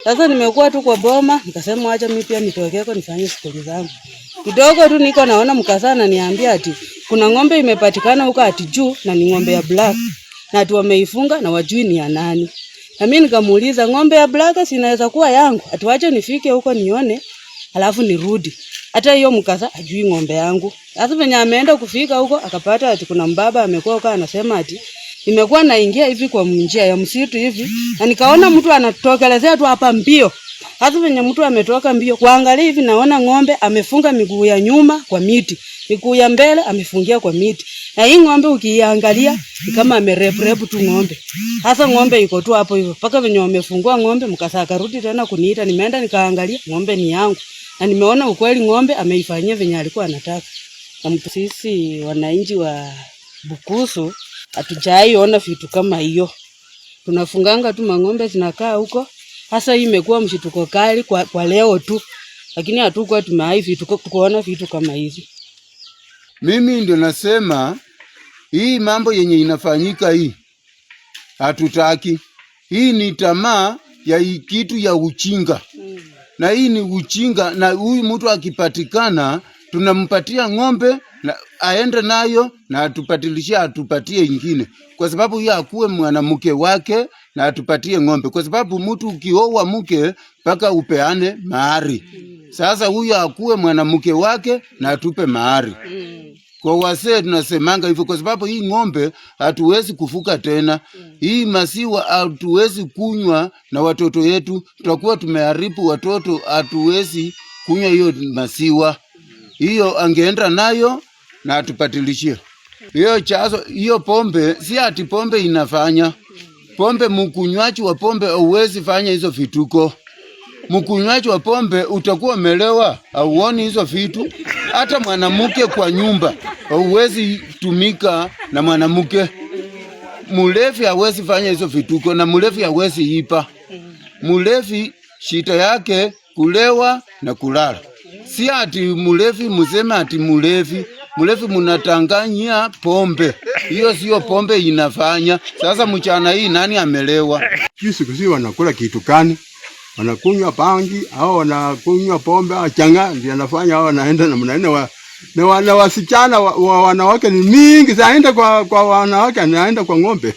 Sasa nimekuwa tu kwa boma, nikasema acha mimi pia nitokeko nifanye shughuli zangu. Kidogo tu niko naona mkasa ananiambia ati kuna ng'ombe imepatikana huko ati juu na ni ng'ombe ya black. Na ati wameifunga na wajui ni ya nani. Na mimi nikamuuliza, ng'ombe ya black si inaweza kuwa yangu? Ati wacha nifike huko nione alafu nirudi. Hata hiyo mkasa ajui ng'ombe yangu. Sasa venye ameenda kufika huko akapata ati kuna mbaba amekuwa huko anasema ati nimekuwa naingia hivi kwa njia ya msitu hivi na nikaona mtu anatokelezea tu hapa mbio. Sasa venye mtu ametoka mbio kuangalia hivi naona ng'ombe amefunga miguu ya nyuma kwa miti, miguu ya mbele amefungia kwa miti. Na hii ng'ombe ukiiangalia ni kama amereprepu tu ng'ombe. Sasa ng'ombe iko tu hapo hivyo. Mpaka venye wamefungua ng'ombe mkasa akarudi tena kuniita, nimeenda nikaangalia ng'ombe ni yangu. Na nimeona ukweli ng'ombe ameifanyia venye alikuwa anataka. Na mtu sisi wananchi wa Bukusu hatujaiona vitu kama hiyo. Tunafunganga tu mang'ombe zinakaa huko. Sasa hii imekuwa mshituko kali kwa leo tu. Lakini hatukuwa tumewahi vitu kuona vitu kama hizi. Mimi ndio nasema hii mambo yenye inafanyika hii hatutaki. Hii ni tamaa ya hii kitu ya uchinga. Na hii ni uchinga, na huyu mtu akipatikana tunampatia ng'ombe na aende nayo na atupatilishie, atupatie ingine, kwa sababu hiyo akuwe mwanamke wake na atupatie ng'ombe, kwa sababu mtu ukioa mke mpaka upeane mahari. Sasa huyo akuwe mwanamke wake na atupe mahari. Kwa wasee tunasemanga hivyo, kwa sababu hii ng'ombe hatuwezi kufuka tena. Hii masiwa hatuwezi kunywa na watoto yetu, tutakuwa tumeharibu watoto, hatuwezi kunywa hiyo masiwa. Hiyo angeenda nayo na atupatilishie hiyo chazo. Hiyo pombe si ati pombe inafanya pombe, mkunywaji wa pombe hauwezi fanya hizo vituko. Mkunywaji wa pombe utakuwa umelewa, hauoni hizo vitu. Hata mwanamke kwa nyumba hauwezi tumika na mwanamke. Mulevi hawezi fanya hizo vituko, na mulevi hawezi ipa. Mulevi shida yake kulewa na kulala. Si ati mulevi museme ati mulevi. Mulevi munatanganyia pombe. Hiyo sio pombe inafanya. Sasa mchana hii nani amelewa? Siku hizi wanakula kitu gani? Wanakunywa bangi au wanakunywa pombe au chang'aa, ndio anafanya hao wanaenda na mnaenda wa, na wasichana wa wanawake ni mingi, zaenda kwa wanawake, anaenda kwa ng'ombe.